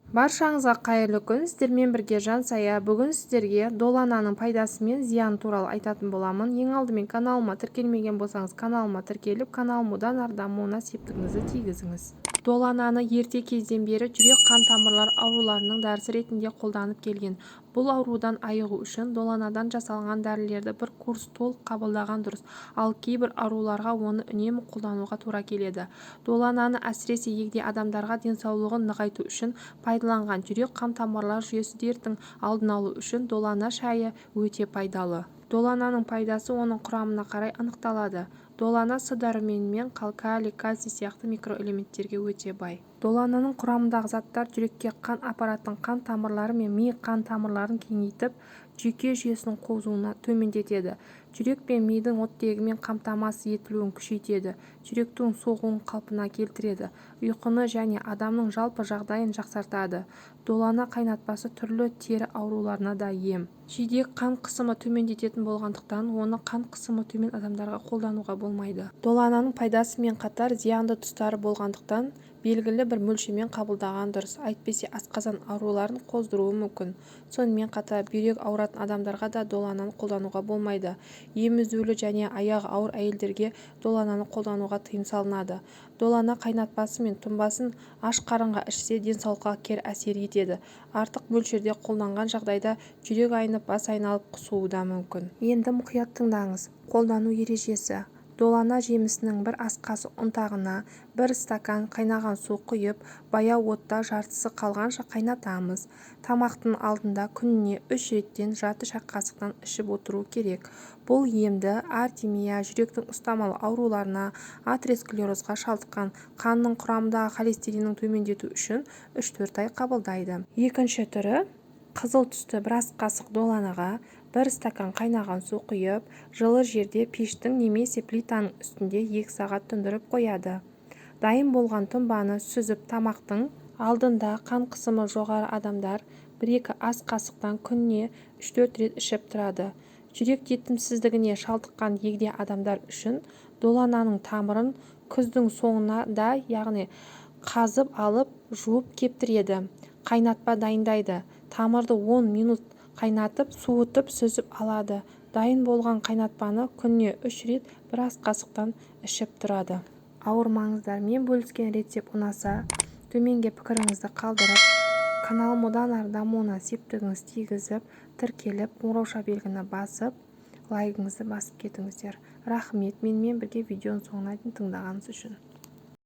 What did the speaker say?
Баршаңызға қайырлы күн! Сіздермен бірге Жансая. Бүгін сіздерге долананың пайдасы мен зияны туралы айтатын боламын. Ең алдымен, каналыма тіркелмеген болсаңыз, каналыма тіркеліп, каналым одан ары дамуына септігіңізді тигізіңіз. Долананы ерте кезден бері жүрек-қан тамырлар ауруларының дәрісі ретінде қолданып келген. Бұл аурудан айығу үшін доланадан жасалған дәрілерді бір курс толық қабылдаған дұрыс. Ал кейбір ауруларға оны үнемі қолдануға тура келеді. Долананы әсіресе егде адамдарға денсаулығын нығайту үшін пайдаланған. Жүрек-қан тамырлар жүйесі дертінің алдын алу үшін долана шайы өте пайдалы. Долананың пайдасы оның құрамына қарай анықталады. Долана С дәруменімен, калий, кальций сияқты микроэлементтерге өте бай. Долананың құрамындағы заттар жүрекке қан апаратын қан тамырлары мен ми қан тамырларын кеңейтіп, жүйке жүйесінің қозуын төмендетеді, жүрек пен мидың оттегімен қамтамасыз етілуін күшейтеді, жүректің соғуын қалпына келтіреді, ұйқыны және адамның жалпы жағдайын жақсартады. Долана қайнатпасы түрлі тері ауруларына да ем. Жидек қан қысымын төмендететін болғандықтан, оны қан қысымы төмен адамдарға қолдануға болмайды. Долананың пайдасы мен қатар зиянды тұстары болғандықтан, белгілі бір мөлшермен қабылдаған дұрыс. Әйтпесе асқазан ауруларын қоздыруы мүмкін. Сонымен қатар бүйрегі ауыратын адамдарға да долананы қолдануға болмайды. Емізулі және аяғы ауыр әйелдерге долананы қолдануға тыйым салынады. Долана қайнатпасы мен тұнбасын аш қарынға ішсе, денсаулыққа кері әсер етеді. Артық мөлшерде қолданған жағдайда жүрек айнып, бас айналып, құсуы да мүмкін. Енді мұқият тыңдаңыз. Қолдану ережесі: долана жемісінің бір ас қасық ұнтағына бір стакан қайнаған су құйып, баяу отта жартысы қалғанша қайнатамыз. Тамақтың алдында күніне үш реттен жарты шай қасықтан ішіп отыру керек. Бұл емді аритмия, жүректің ұстамалы ауруларына, атеросклерозға шалдыққан, қанның құрамындағы холестериннің төмендету үшін 3-4 ай қабылдайды. Екінші түрі: қызыл түсті бір ас қасық доланаға бір стакан қайнаған су құйып, жылы жерде пештің немесе плитаның үстінде 2 сағат тұндырып қояды. Дайын болған тұнбаны сүзіп, тамақтың алдында қан қысымы жоғары адамдар 1-2 ас қасықтан күніне 3-4 рет ішіп тұрады. Жүрек жетімсіздігіне шалдыққан егде адамдар үшін долананың тамырын күздің соңында, яғни қазып алып, жуып, кептіреді. Қайнатпа дайындайды. Тамырды 10 минут қайнатып, суытып, сүзіп алады. Дайын болған қайнатпаны күніне үш рет бір ас қасықтан ішіп тұрады. Ауырмаңыздар! Мен бөліскен рецепт ұнаса, төменге пікіріңізді қалдырып, каналым одан ары дамуына септігіңізді тигізіп, тіркеліп, қоңырауша белгіні басып, лайкіңізді басып кетіңіздер. Рахмет менімен бірге видеоның соңына дейін тыңдағаныңыз үшін!